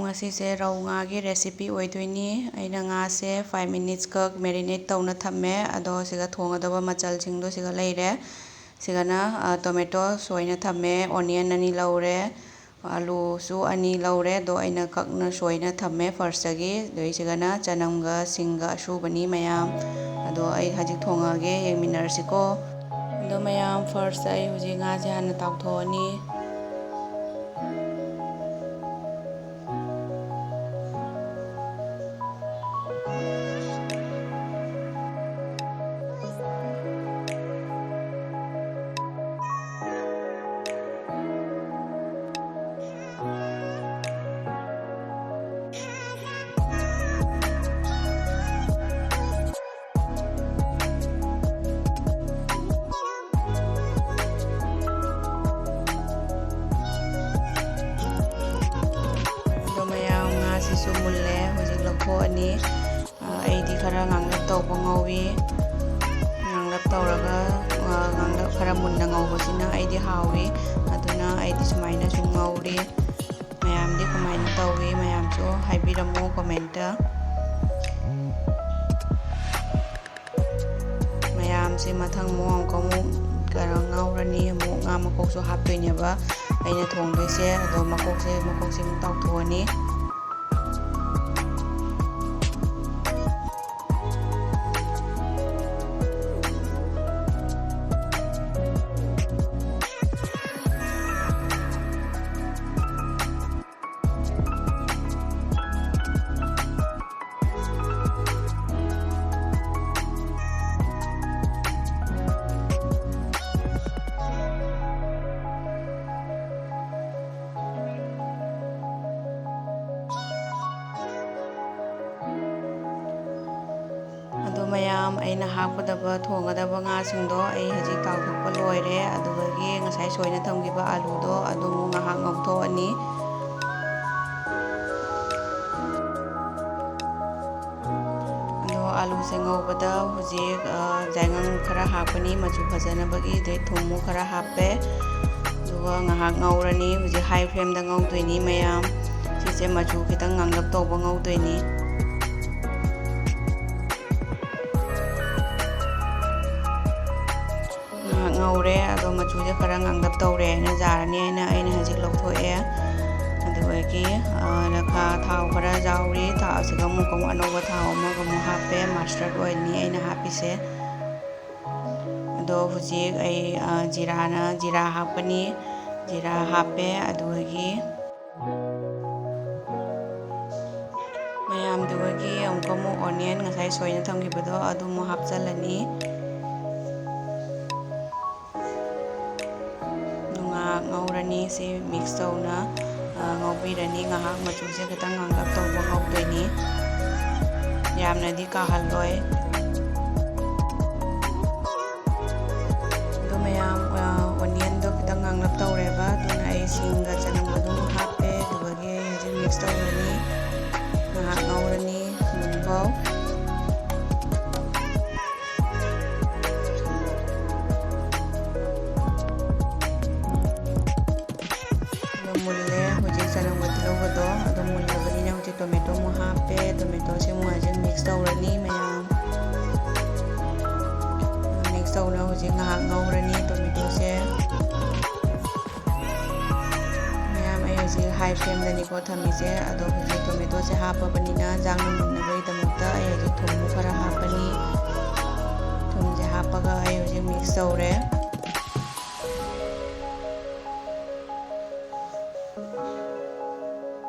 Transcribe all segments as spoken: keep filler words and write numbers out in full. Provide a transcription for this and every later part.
ꯉꯁꯤꯁꯦ ꯔꯧ ꯉꯥꯒꯤ recipe ꯑꯣꯏꯗꯣꯏꯅꯤ꯫ ꯑꯩꯅ ꯉꯥꯁꯦ five minutes ꯈꯛ marinate ꯇꯧꯅ ꯊꯝꯃꯦ꯫ ꯑꯗꯣ ꯁꯤꯒ ꯊꯣꯡꯒꯗꯕ ꯃꯆꯜꯁꯤꯡꯗꯣ ꯁꯤꯒ ꯂꯩꯔꯦ꯫ ꯁꯤꯒꯅ, ꯑ, tomato ꯁꯣꯏꯅ ꯊꯝꯃꯦ, onion ꯑꯅꯤ ꯂꯧꯔꯦ, ꯑꯂꯨꯁꯨ ꯑꯅꯤ ꯂꯧꯔꯦ꯫ ꯑꯗꯣ ꯑꯩꯅ ꯀꯛꯅ ꯁꯣꯏꯅ ꯊꯝꯃꯦ first ꯇꯒꯤ꯫ ꯑꯗꯩ ꯁꯤꯒꯅ ꯆꯅꯝꯒ ꯁꯤꯡꯒ ꯑꯁꯨꯕꯅꯤ ꯃꯌꯥꯝ꯫ ꯑꯗꯣ ꯑꯩ ꯍꯧꯖꯤꯛ ꯊꯣꯡꯉꯒꯦ, ꯌꯦꯡꯃꯤꯟꯅꯔꯁꯤꯀꯣ꯫ ꯑꯗꯣ ꯃꯌꯥꯝ, first ꯑꯩ ꯍꯧꯖꯤꯛ ꯉꯥꯁꯦ ꯍꯥꯟꯅ ꯇꯥꯎꯊꯣꯛꯑꯅꯤ꯫ ꯑꯗꯣ ꯃꯌꯥꯝ, ꯉꯥꯁꯤꯁꯨ ꯃꯨꯜꯂꯦ, ꯍꯧꯖꯤꯛ ꯂꯧꯊꯣꯛꯑꯅꯤ꯫ ꯑ, ꯑꯩꯗꯤ ꯈꯔ ꯉꯥꯡꯂꯞ ꯇꯧꯕ ꯉꯧꯏ꯫ ꯉꯥꯡꯂꯞ ꯇꯧꯔꯒ, ꯑ, ꯉꯥꯡꯂꯞ ꯈꯔ ꯃꯨꯟꯅ ꯉꯧꯕꯁꯤꯅ ꯑꯩꯗꯤ ꯍꯥꯎꯏ꯫ ꯑꯗꯨꯅ ꯑꯩꯗꯤ ꯁꯨꯃꯥꯏꯅ ꯁꯨꯝ ꯉꯧꯔꯤ꯫ ꯃꯌꯥꯝꯗꯤ ꯀꯃꯥꯏꯅ ꯇꯧꯏ? ꯃꯌꯥꯝꯁꯨ ꯍꯥꯏꯕꯤꯔꯝꯃꯨ comment꯫ ꯃꯌꯥꯝꯁꯦ ꯃꯊꯪ ꯑꯃꯨꯛ ꯑꯃꯨꯛꯀ ꯑꯃꯨꯛ ꯀꯩꯅꯣ ꯉꯧꯔꯅꯤ꯫ ꯑꯃꯨꯛ ꯉꯥ ꯃꯀꯣꯛꯁꯨ ꯍꯥꯞꯇꯣꯏꯅꯦꯕ ꯑꯩꯅ ꯊꯣꯡꯗꯣꯏꯁꯦ꯫ ꯑꯗꯣ ꯃꯀꯣꯛꯁꯦ, ꯃꯀꯣꯛꯁꯦ ꯑꯃꯨꯛ ꯇꯥꯎꯊꯣꯛꯑꯅꯤ꯫ ꯑꯗꯣ ꯃꯌꯥꯝ, ꯑꯩꯅ ꯍꯥꯞꯀꯗꯕ, ꯊꯣꯡꯒꯗꯕ ꯉꯥꯁꯤꯡꯗꯣ ꯑꯩ ꯍꯧꯖꯤꯛ ꯇꯥꯎꯊꯣꯛꯄ ꯂꯣꯏꯔꯦ꯫ ꯑꯗꯨꯗꯒꯤ ꯉꯁꯥꯏ ꯁꯣꯏꯅ ꯊꯝꯈꯤꯕ ꯑꯂꯨꯗꯣ ꯑꯗꯨ ꯑꯃꯨꯛ ꯉꯥꯏꯍꯥꯛ ꯉꯧꯊꯣꯛꯑꯅꯤ꯫ ꯑꯗꯣ ꯑꯂꯨꯁꯦ ꯉꯧꯕꯗ ꯍꯧꯖꯤꯛ, ꯑ, ꯌꯥꯏꯉꯪ ꯈꯔ ꯍꯥꯞꯀꯅꯤ ꯃꯆꯨ ꯐꯖꯅꯕꯒꯤ, ꯑꯗꯩ ꯊꯨꯝꯃꯨ ꯈꯔ ꯍꯥꯞꯄꯦ꯫ ꯑꯗꯨꯒ ꯉꯥꯏꯍꯥꯛ ꯉꯧꯔꯅꯤ꯫ ꯍꯧꯖꯤꯛ high flameꯗ ꯉꯧꯗꯣꯏꯅꯤ ꯃꯌꯥꯝ꯫ ꯁꯤ ꯁꯦ ꯃꯆꯨ ꯈꯤꯇꯪ ꯉꯥꯡꯂꯞ ꯇꯧꯕ ꯉꯧꯗꯣꯏꯅꯤ꯫ ꯉꯥꯏꯍꯥꯛ ꯉꯧꯔꯦ, ꯑꯗꯣ ꯃꯆꯨꯁꯦ ꯈꯔ ꯉꯥꯡꯂꯞ ꯇꯧꯔꯦ ꯍꯥꯏꯅ ꯌꯥꯔꯅꯤ ꯍꯥꯏꯅ ꯑꯩꯅ ꯍꯧꯖꯤꯛ ꯂꯧꯊꯣꯛꯑꯦ꯫ ꯑꯗꯨꯗꯒꯤ, ꯑ, ꯂꯈꯥ ꯊꯥꯎ ꯈꯔ ꯌꯥꯎꯔꯤ, ꯊꯥꯎꯁꯤꯒ ꯑꯃꯨꯛ, ꯑꯃꯨꯛ ꯑꯅꯧꯕ ꯊꯥꯎ ꯑꯃꯒ ꯑꯃꯨꯛ ꯍꯥꯞꯄꯦ, ꯃꯁꯇꯔꯗ ꯑꯣꯏꯜꯅꯤ ꯑꯩꯅ ꯍꯥꯞꯄꯤꯁꯦ꯫ ꯑꯗꯣ ꯍꯧꯖꯤꯛ ꯑꯩ, ꯑ, ꯖꯤꯔꯥꯅ, ꯖꯤꯔꯥ ꯍꯥꯞꯀꯅꯤ, ꯖꯤꯔꯥ ꯍꯥꯞꯄꯦ꯫ ꯑꯗꯨꯗꯒꯤ ꯃꯌꯥꯝꯗꯨꯒꯤ ꯑꯃꯨꯛꯀ ꯑꯃꯨꯛ ꯑꯣꯅꯤꯌꯟ ꯉꯁꯥꯏ ꯁꯣꯏꯅ ꯊꯝꯈꯤꯕꯗꯣ ꯑꯗꯨ ꯑꯃꯨꯛ ꯍꯥꯞꯆꯤꯜꯂꯅꯤ꯫ ꯑꯗꯨ ꯉꯥꯏꯍꯥꯛ ꯉꯧꯔꯅꯤ꯫ ꯁꯤ ꯃꯤꯛꯁ ꯇꯧꯅ, ꯑ, ꯉꯧꯕꯤꯔꯅꯤ꯫ ꯉꯥꯏꯍꯥꯛ ꯃꯆꯨꯁꯦ ꯈꯤꯇꯪ ꯉꯥꯡꯂꯞ ꯇꯧꯕ ꯉꯧꯗꯣꯏꯅꯤ, ꯌꯥꯝꯅꯗꯤ ꯀꯥꯍꯜꯂꯣꯏ꯫ ꯑꯗꯣ ꯃꯌꯥꯝ, ꯑ, ꯑꯣꯅꯤꯌꯟꯗꯣ ꯈꯤꯇꯪ ꯉꯥꯡꯂꯞ ꯇꯧꯔꯦꯕ, ꯑꯗꯨꯅ ꯑꯩ ꯁꯤꯡꯒ ꯆꯅꯝꯒ ꯑꯗꯨꯝ ꯍꯥꯞꯄꯦ꯫ ꯑꯗꯨꯗꯒꯤ ꯑꯩ ꯍꯧꯖꯤꯛ ꯃꯤꯛꯁ ꯇꯧꯔꯅꯤ, ꯉꯥꯏꯍꯥꯛ ꯉꯧꯔꯅꯤ ꯃꯨꯟꯐꯥꯎ꯫ ꯑꯗꯣ ꯃꯨꯜꯂꯦ ꯍꯧꯖꯤꯛ ꯆꯅꯝꯒ ꯇꯤꯜꯍꯧꯒꯗꯣ꯫ ꯑꯗꯣ ꯃꯨꯜꯂꯕꯅꯤꯅ ꯍꯧꯖꯤꯛ ꯇꯣꯃꯦꯇꯣ ꯑꯃꯨꯛ ꯍꯥꯞꯄꯦ꯫ ꯇꯣꯃꯦꯇꯣꯁꯦ ꯑꯃꯨꯛ ꯍꯧꯖꯤꯛ ꯃꯤꯛꯁ ꯇꯧꯔꯅꯤ ꯃꯌꯥꯝ꯫ ꯃꯤꯛꯁ ꯇꯧꯅ ꯍꯧꯖꯤꯛ ꯉꯥꯏꯍꯥꯛ ꯉꯧꯔꯅꯤ ꯇꯣꯃꯦꯇꯣꯁꯦ꯫ ꯃꯌꯥꯝ, ꯑꯩ ꯍꯧꯖꯤꯛ ꯍꯥꯏ ꯐ꯭ꯂꯦꯝꯗꯅꯤꯀꯣ ꯊꯝꯃꯤꯁꯦ꯫ ꯑꯗꯣ ꯍꯧꯖꯤꯛ ꯇꯣꯃꯦꯇꯣꯁꯦ ꯍꯥꯞꯄꯕꯅꯤꯅ ꯌꯦꯟꯁꯥꯡꯅ ꯃꯨꯟꯅꯕꯒꯤꯗꯃꯛꯇ ꯑꯩ ꯍꯧꯖꯤꯛ ꯊꯨꯝ ꯈꯔ ꯍꯥꯞꯄꯅꯤ꯫ ꯊꯨꯝꯁꯦ ꯍꯥꯞꯄꯒ ꯑꯩ ꯍꯧꯖꯤꯛ ꯃꯤꯛꯁ ꯇꯧꯔꯦ꯫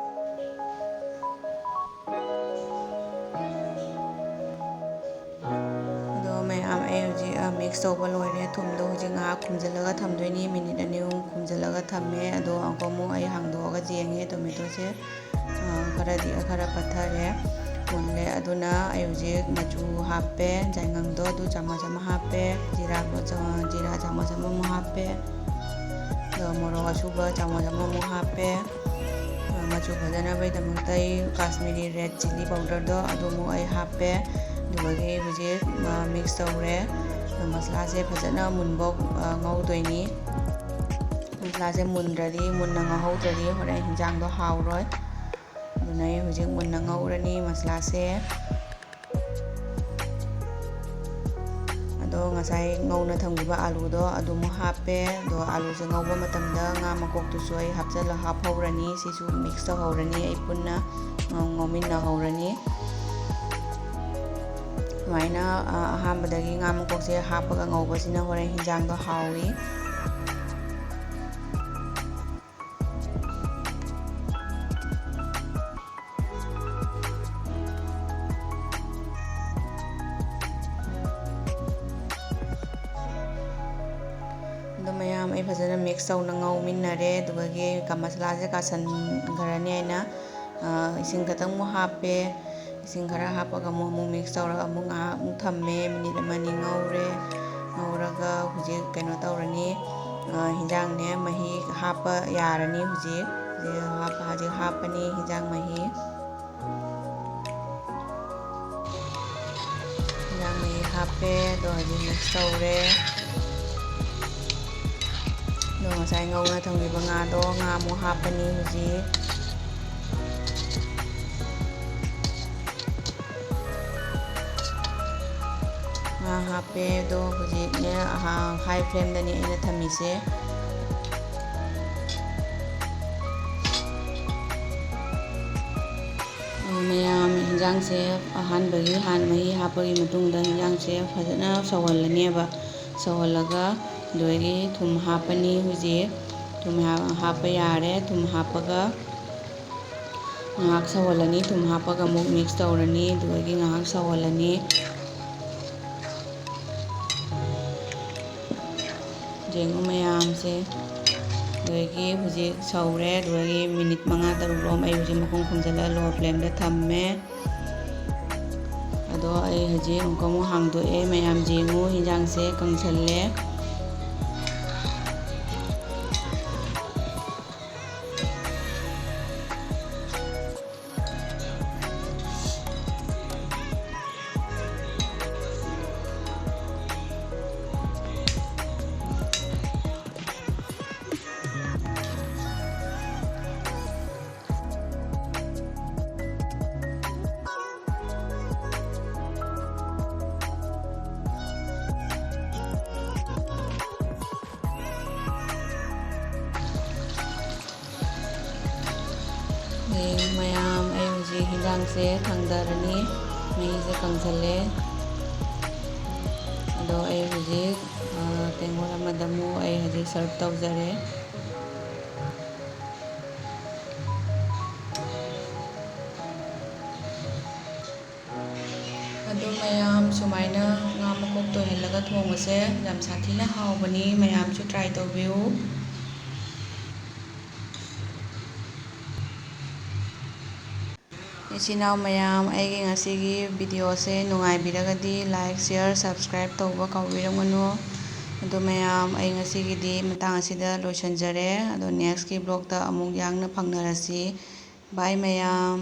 ꯑꯗꯣ ꯃꯌꯥꯝ, ꯑꯩ ꯍꯧꯖꯤꯛ, ꯑ, ꯃꯤꯛꯁ ꯇꯧꯕ ꯂꯣꯏꯔꯦ꯫ ꯊꯨꯝꯗꯣ ꯍꯧꯖꯤꯛ ꯉꯥꯏꯍꯥꯛ ꯈꯨꯝꯖꯤꯜꯂꯒ ꯊꯝꯗꯣꯏꯅꯤ, ꯃꯤꯅꯤꯠ ꯑꯅꯤ ꯑꯍꯨꯝ ꯈꯨꯝꯖꯤꯜꯂꯒ ꯊꯝꯃꯦ꯫ ꯑꯗꯣ ꯑꯃꯨꯛꯀ ꯑꯃꯨꯛ ꯑꯩ ꯍꯥꯡꯗꯣꯛꯑꯒ ꯌꯦꯡꯉꯦ ꯇꯣꯃꯦꯇꯣꯁꯦ, ꯑ, ꯈꯔꯗꯤ, ꯈꯔ ꯄꯠꯊꯔꯦ, ꯃꯨꯜꯂꯦ꯫ ꯑꯗꯨꯅ ꯑꯩ ꯍꯧꯖꯤꯛ ꯃꯆꯨ ꯍꯥꯞꯄꯦ, ꯌꯥꯏꯉꯪꯗꯣ ꯑꯗꯨ ꯆꯥꯃꯁ ꯑꯃ ꯍꯥꯞꯄꯦ, ꯖꯤꯔꯥ, ꯖꯤꯔꯥ ꯆꯥꯃꯁ ꯑꯃꯃꯨꯛ ꯍꯥꯞꯄꯦ, ꯑꯗꯨꯒ ꯃꯣꯔꯣꯛ ꯑꯁꯨꯕ ꯆꯥꯃꯁ ꯑꯃꯃꯨꯛ ꯍꯥꯞꯄꯦ꯫ ꯑ, ꯃꯆꯨ ꯐꯖꯅꯕꯒꯤꯗꯃꯛꯇ ꯑꯩ ꯀꯥꯁꯃꯤꯔꯤ ꯔꯦꯗ ꯆꯤꯂꯤ ꯄꯥꯎꯗꯔꯗꯣ ꯑꯗꯨꯃꯨꯛ ꯑꯩ ꯍꯥꯞꯄꯦ꯫ ꯑꯗꯨꯗꯒꯤ ꯍꯧꯖꯤꯛ, ꯑ, ꯃꯤꯛꯁ ꯇꯧꯔꯦ꯫ ꯑ, ꯃꯁꯂꯥꯁꯦ ꯐꯖꯅ ꯃꯨꯟꯕ, ꯑ, ꯉꯧꯗꯣꯏꯅꯤ꯫ ꯃꯁꯂꯥꯁꯦ ꯃꯨꯟꯗ꯭ꯔꯗꯤ, ꯃꯨꯟꯅ ꯉꯧꯍꯧꯗ꯭ꯔꯗꯤ ꯍꯣꯔꯦꯟ ꯍꯤꯟꯖꯥꯡꯗꯣ ꯍꯥꯎꯔꯣꯏ꯫ ꯑꯗꯨꯅ ꯑꯩ ꯍꯧꯖꯤꯛ ꯃꯨꯟꯅ ꯉꯧꯔꯅꯤ ꯃꯁꯂꯥꯁꯦ꯫ ꯑꯗꯣ ꯉꯁꯥꯏ ꯉꯧꯅ ꯊꯝꯈꯤꯕ ꯑꯥꯂꯨꯗꯣ ꯑꯗꯨꯃꯨꯛ ꯍꯥꯞꯄꯦ꯫ ꯑꯗꯣ ꯑꯥꯂꯨꯁꯦ ꯉꯧꯕ ꯃꯇꯝꯗ ꯉꯥ ꯃꯀꯣꯛꯇꯨꯁꯨ ꯑꯩ ꯍꯥꯞꯆꯜꯂ ꯍꯥꯞꯍꯧꯔꯅꯤ꯫ ꯁꯤꯁꯨ mix ꯇꯧꯍꯧꯔꯅꯤ꯫ ꯑꯩ ꯄꯨꯟꯅ ꯉꯧ-, ꯉꯧꯃꯤꯟꯅꯍꯧꯔꯅꯤ꯫ ꯁꯨꯃꯥꯏꯅ, ꯑ, ꯑꯍꯥꯟꯕꯗꯒꯤ ꯉꯥ ꯃꯀꯣꯛꯁꯦ ꯍꯥꯞꯄꯒ ꯉꯧꯕꯁꯤꯅ ꯍꯣꯔꯦꯟ ꯍꯤꯟꯖꯥꯡꯗꯣ ꯍꯥꯎꯏ꯫ ꯑꯗꯣ ꯃꯌꯥꯝ, ꯑꯩ ꯐꯖꯅ mix ꯇꯧꯅ ꯉꯧꯃꯤꯟꯅꯔꯦ꯫ ꯑꯗꯨꯒ ꯀ-, ꯃꯁꯂꯥꯁꯦ ꯀꯥꯁꯟꯈ꯭ꯔꯅꯤ ꯍꯥꯏꯅ, ꯑ, ꯏꯁꯤꯡ ꯈꯛꯇꯪ ꯑꯃꯨꯛ ꯍꯥꯞꯄꯦ꯫ ꯏꯁꯤꯡ ꯈꯔ ꯍꯥꯞꯄꯒ ꯑꯃꯨꯛ, ꯑꯃꯨꯛ mix ꯇꯧꯔꯒ ꯑꯃꯨꯛ ꯉꯥꯏꯍꯥꯛ ꯑꯃꯨꯛ ꯊꯝꯃꯦ꯫ ꯃꯤꯅꯤꯠ ꯑꯃ ꯑꯅꯤ ꯉꯧꯔꯦ꯫ ꯉꯧꯔꯒ ꯍꯧꯖꯤꯛ ꯀꯩꯅꯣ ꯇꯧꯔꯅꯤ꯫ ꯑ, ꯍꯤꯟꯖꯥꯡꯅꯦ, ꯃꯍꯤ ꯍꯥꯞꯄ ꯌꯥꯔꯅꯤ ꯍꯧꯖꯤꯛ꯫ ꯍꯧꯖꯤꯛ ꯍꯥꯞꯄ, ꯍꯧꯖꯤꯛ ꯍꯥꯞꯄꯅꯤ ꯍꯤꯟꯖꯥꯡ ꯃꯍꯤ꯫ ꯍꯤꯟꯖꯥꯡ ꯃꯍꯤ ꯍꯥꯞꯄꯦ꯫ ꯑꯗꯣ ꯍꯧꯖꯤꯛ mix ꯇꯧꯔꯦ꯫ ꯑꯗꯣ ꯉꯁꯥꯏ ꯉꯧꯅ ꯊꯝꯈꯤꯕ ꯉꯥꯗꯣ, ꯉꯥ ꯑꯃꯨꯛ ꯍꯥꯞꯄꯅꯤ ꯍꯧꯖꯤꯛ꯫ ꯉꯥ ꯍꯥꯞꯄꯦ꯫ ꯑꯗꯣ ꯍꯧꯖꯤꯛꯅꯦ, ꯑꯍꯥ-, high flame ꯗꯅꯦ ꯑꯩꯅ ꯊꯝꯃꯤꯁꯦ꯫ ꯃꯌꯥꯝ, ꯍꯤꯟꯖꯥꯡꯁꯦ ꯑꯍꯥꯟꯕꯒꯤ ꯍꯥꯟꯅ ꯃꯍꯤ ꯍꯥꯞꯄꯒꯤ ꯃꯇꯨꯡꯗ ꯍꯤꯟꯖꯥꯡꯁꯦ ꯐꯖꯅ ꯁꯧꯍꯜꯂꯅꯦꯕ꯫ ꯁꯧꯍꯜꯂꯒ ꯑꯗꯨꯗꯒꯤ ꯊꯨꯝ ꯍꯥꯞꯄꯅꯤ ꯍꯧꯖꯤꯛ꯫ ꯊꯨꯝ ꯍꯥꯞ-, ꯍꯥꯞꯄ ꯌꯥꯔꯦ꯫ ꯊꯨꯝ ꯍꯥꯞꯄꯒ ꯉꯥꯏꯍꯥꯛ ꯁꯧꯍꯜꯂꯅꯤ꯫ ꯊꯨꯝ ꯍꯥꯞꯄꯒ ꯑꯃꯨꯛ mix ꯇꯧꯔꯅꯤ꯫ ꯑꯗꯨꯗꯒꯤ ꯉꯥꯏꯍꯥꯛ ꯁꯧꯍꯜꯂꯅꯤ꯫ ꯌꯦꯡꯉꯨ ꯃꯌꯥꯝꯁꯦ꯫ ꯑꯗꯨꯗꯒꯤ ꯍꯧꯖꯤꯛ ꯁꯧꯔꯦ꯫ ꯑꯗꯨꯗꯒꯤ ꯃꯤꯅꯤꯠ ꯃꯉꯥ ꯇꯔꯨꯛ ꯂꯣꯝ ꯑꯩ ꯍꯧꯖꯤꯛ ꯃꯈꯨꯝ ꯈꯨꯝꯖꯤꯜꯂ low flame ꯗ ꯊꯝꯃꯦ꯫ ꯑꯗꯣ ꯑꯩ ꯍꯧꯖꯤꯛ ꯑꯃꯨꯛꯀ ꯑꯃꯨꯛ ꯍꯥꯡꯗꯣꯛꯑꯦ꯫ ꯃꯌꯥꯝ ꯌꯦꯡꯉꯨ, ꯍꯤꯟꯖꯥꯡꯁꯦ ꯀꯪꯁꯜꯂꯦ꯫ ꯃꯌꯥꯝ, ꯑꯩ ꯍꯧꯖꯤꯛ ꯍꯤꯟꯖꯥꯡꯁꯦ ꯊꯥꯡꯗꯔꯅꯤ꯫ ꯃꯩꯁꯦ ꯀꯪꯁꯜꯂꯦ꯫ ꯑꯗꯣ ꯑꯩ ꯍꯧꯖꯤꯛ, ꯑ, ꯇꯦꯡꯀꯣꯠ ꯑꯃꯗ ꯑꯃꯨꯛ ꯑꯩ ꯍꯧꯖꯤꯛ serve ꯇꯧꯖꯔꯦ꯫ ꯑꯗꯣ ꯃꯌꯥꯝ, ꯁꯨꯃꯥꯏꯅ ꯉꯥ ꯃꯀꯣꯛ ꯇꯣꯏꯍꯜꯂꯒ ꯊꯣꯡꯕꯁꯦ ꯌꯥꯝ ꯁꯥꯊꯤꯅ ꯍꯥꯎꯕꯅꯤ꯫ ꯃꯌꯥꯝꯁꯨ try ꯇꯧꯕꯤꯌꯨ꯫ ꯏꯆꯤꯟ ꯏꯅꯥꯎ ꯃꯌꯥꯝ, ꯑꯩꯒꯤ ꯉꯁꯤꯒꯤ videoꯁꯦ ꯅꯨꯡꯉꯥꯏꯕꯤꯔꯒꯗꯤ like, share, subscribe ꯇꯧꯕ ꯀꯥꯎꯕꯤꯔꯝꯒꯅꯨ꯫ ꯑꯗꯣ ꯃꯌꯥꯝ, ꯑꯩ ꯉꯁꯤꯒꯤꯗꯤ ꯃꯇꯥꯡ ꯑꯁꯤꯗ ꯂꯣꯏꯁꯤꯟꯖꯔꯦ꯫ ꯑꯗꯣ nextꯀꯤ vlogꯇ ꯑꯃꯨꯛ ꯌꯥꯡꯅ ꯐꯪꯅꯔꯁꯤ꯫ Bye ꯃꯌꯥꯝ꯫